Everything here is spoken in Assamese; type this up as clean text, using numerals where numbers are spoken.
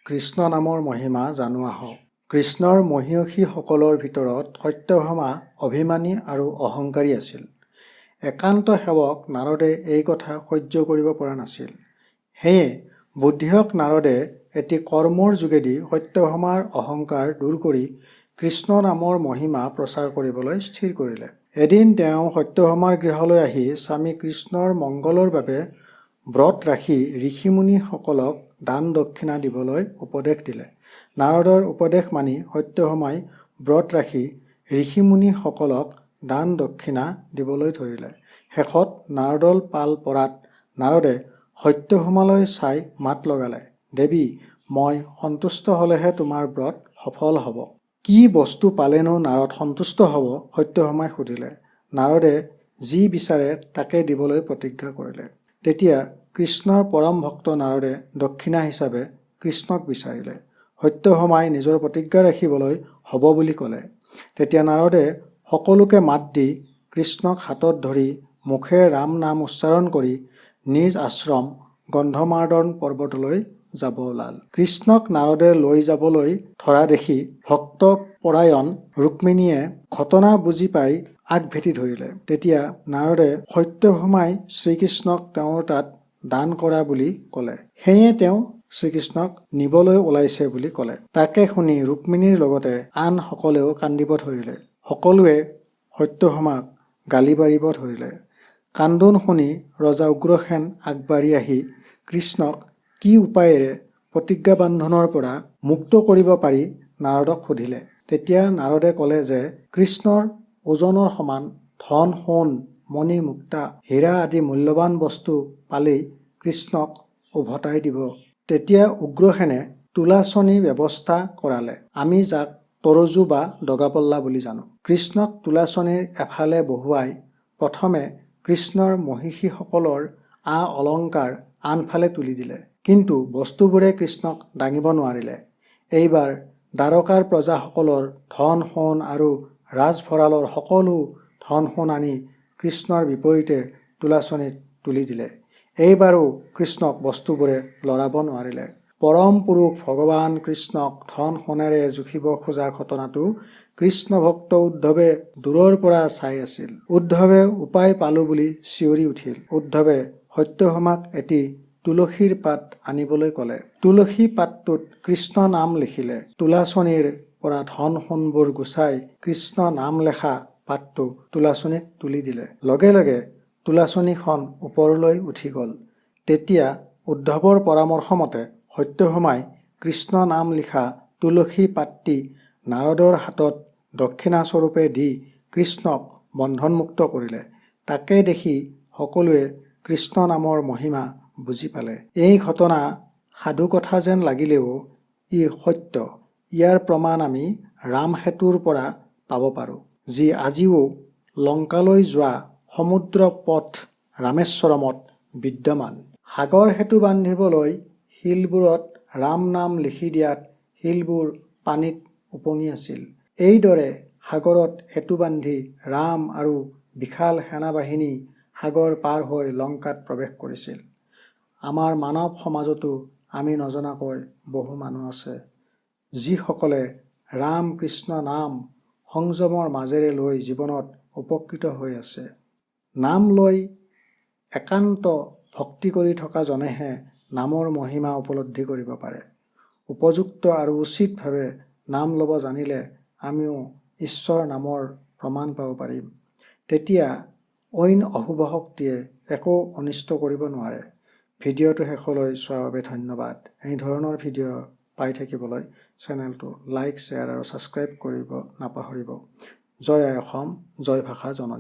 কৃষ্ণ নামৰ মহিমা জানো আহক। কৃষ্ণৰ মহিয়সীসকলৰ ভিতৰত সত্যভামা অভিমানী আৰু অহংকাৰী আছিল। একান্ত সেৱক নাৰদে এই কথা সহ্য কৰিব পৰা নাছিল। সেয়ে বুদ্ধিয়ক নাৰদে এটি কৰ্মৰ যোগেদি সত্যভামাৰ অহংকাৰ দূৰ কৰি কৃষ্ণ নামৰ মহিমা প্ৰচাৰ কৰিবলৈ স্থিৰ কৰিলে। এদিন তেওঁ সত্যভামাৰ গৃহলৈ আহি স্বামী কৃষ্ণৰ মংগলৰ বাবে ব্ৰত ৰাখি ঋষিমুনিসকলক দান দক্ষিণা দিবলৈ উপদেশ দিলে। নাৰদৰ উপদেশ মানি সত্যভামাই ব্ৰত ৰাখি ঋষিমুনিসকলক দান দক্ষিণা দিবলৈ ধৰিলে। শেষত নাৰদৰ পাল পৰাত নাৰদে সত্যভামালৈ চাই মাত লগালে, "দেৱী, মই সন্তুষ্ট হ'লেহে তোমাৰ ব্ৰত সফল হ'ব।" কি বস্তু পালেনো নাৰদ সন্তুষ্ট হ'ব, সত্যভামাই সুধিলে। নাৰদে যি বিচাৰে তাকে দিবলৈ প্ৰতিজ্ঞা কৰিলে। তেতিয়া কৃষ্ণৰ পৰম ভক্ত নাৰদে দক্ষিণা হিচাপে কৃষ্ণক বিচাৰিলে। সত্যভামাই নিজৰ প্ৰতিজ্ঞা ৰাখিবলৈ হ'ব বুলি ক'লে। তেতিয়া নাৰদে সকলোকে মাত দি কৃষ্ণক হাতত ধৰি মুখে ৰাম নাম উচ্চাৰণ কৰি নিজ আশ্ৰম গন্ধমাৰ্দন পৰ্বতলৈ যাব ওলাল। কৃষ্ণক নাৰদে লৈ যাবলৈ ধৰা দেখি ভক্তপৰায়ণ ৰুক্মিণীয়ে ঘটনা বুজি পাই আগভেটি ধৰিলে। তেতিয়া নাৰদে সত্যভামাই শ্ৰীকৃষ্ণক তেওঁৰ তাত দান কৰা বুলি ক'লে। সেয়ে তেওঁ শ্ৰীকৃষ্ণক নিবলৈ ওলাইছে বুলি ক'লে। তাকে শুনি ৰুক্মিণীৰ লগতে আন সকলেও কান্দিব ধৰিলে। সকলোৱে সত্যভামাক গালি পাৰিব ধৰিলে। কান্দোন শুনি ৰজা উগ্ৰসেন আগবাঢ়ি আহি কৃষ্ণক কি উপায়েৰে প্ৰতিজ্ঞাবান্ধোনৰ পৰা মুক্ত কৰিব পাৰি নাৰদক সুধিলে। তেতিয়া নাৰদে ক'লে যে কৃষ্ণৰ ওজনৰ সমান ধন, সোণ, মণি, মুক্তা, হীৰা আদি মূল্যৱান বস্তু পালেই কৃষ্ণক ওভতাই দিব। তেতিয়া উগ্ৰসেনে তুলাচনী ব্যৱস্থা কৰালে। আমি যাক তৰজু বা দগাপল্লা বুলি জানো। কৃষ্ণক তুলাচনীৰ এফালে বহুৱাই প্ৰথমে কৃষ্ণৰ মহিষীসকলৰ আ অলংকাৰ আনফালে তুলি দিলে। কিন্তু বস্তুবোৰে কৃষ্ণক দাঙিব নোৱাৰিলে। এইবাৰ দ্বাৰকাৰ প্ৰজাসকলৰ ধন সোণ আৰু ৰাজভঁৰালৰ সকলো ধন সোণ আনি কৃষ্ণৰ বিপৰীতে তুলাচনীত তুলি দিলে। এইবাৰো কৃষ্ণক বস্তুবোৰে লৰাব নোৱাৰিলে। পৰম পুৰুষ ভগৱান কৃষ্ণক ধন সোণেৰে জুখিব খোজা ঘটনাটো কৃষ্ণভক্ত উদ্ধৱে দূৰৰ পৰা চাই আছিল। উদ্ধৱে উপায় পালো বুলি চিঞৰি উঠিল। উদ্ধৱে সত্যভামাক এটি তুলসীৰ পাত আনিবলৈ ক'লে। তুলসী পাতটোত কৃষ্ণ নাম লিখিলে। তুলাচনীৰ পৰা ধন সোণবোৰ গুচাই কৃষ্ণ নাম লেখা পাতটো তুলাচনীত তুলি দিলে। লগে লগে তুলাচনীখন ওপৰলৈ উঠি গ'ল। তেতিয়া উদ্ধৱৰ পৰামৰ্শমতে সত্যভামাই কৃষ্ণ নাম লিখা তুলসী পাতটি নাৰদৰ হাতত দক্ষিণাস্বৰূপে দি কৃষ্ণক বন্ধনমুক্ত কৰিলে। তাকে দেখি সকলোৱে কৃষ্ণ নামৰ মহিমা বুজি পালে। এই ঘটনা সাধুকথা যেন লাগিলেও ই সত্য। ইয়াৰ প্ৰমাণ আমি ৰামসেতুৰ পৰা পাব পাৰোঁ, যি আজিও লংকালৈ যোৱা সমুদ্ৰ পথ ৰামেশ্বৰমত বিদ্যমান। সাগৰ সেতু বান্ধিবলৈ শিলবোৰত ৰাম নাম লিখি দিয়াত শিলবোৰ পানীত উপঙি আছিল। এইদৰে সাগৰত সেতু বান্ধি ৰাম আৰু বিশাল সেনাবাহিনী সাগৰ পাৰ হৈ লংকাত প্ৰৱেশ কৰিছিল। আমাৰ মানৱ সমাজতো আমি নজনাকৈ বহু মানুহ আছে, যিসকলে ৰাম কৃষ্ণ নাম সংযমৰ মাজেৰে লৈ জীৱনত উপকৃত হৈ আছে। নাম লৈ একান্ত ভক্তি কৰি থকা জনেহে নামৰ মহিমা উপলব্ধি কৰিব পাৰে। উপযুক্ত আৰু উচিতভাৱে নাম ল'ব জানিলে আমিও ঈশ্বৰ নামৰ প্ৰমাণ পাব পাৰিম। তেতিয়া অইন অশুভ শক্তিয়ে একো অনিষ্ট কৰিব নোৱাৰে। ভিডিঅ'টো শেষলৈ চোৱাৰ বাবে ধন্যবাদ। এনেধৰণৰ ভিডিঅ' পাই থাকিবলৈ চেনেলটো লাইক, শ্বেয়াৰ আৰু ছাবস্ক্ৰাইব কৰিব নাপাহৰিব। জয় আই অসম, জয় ভাষা জননী।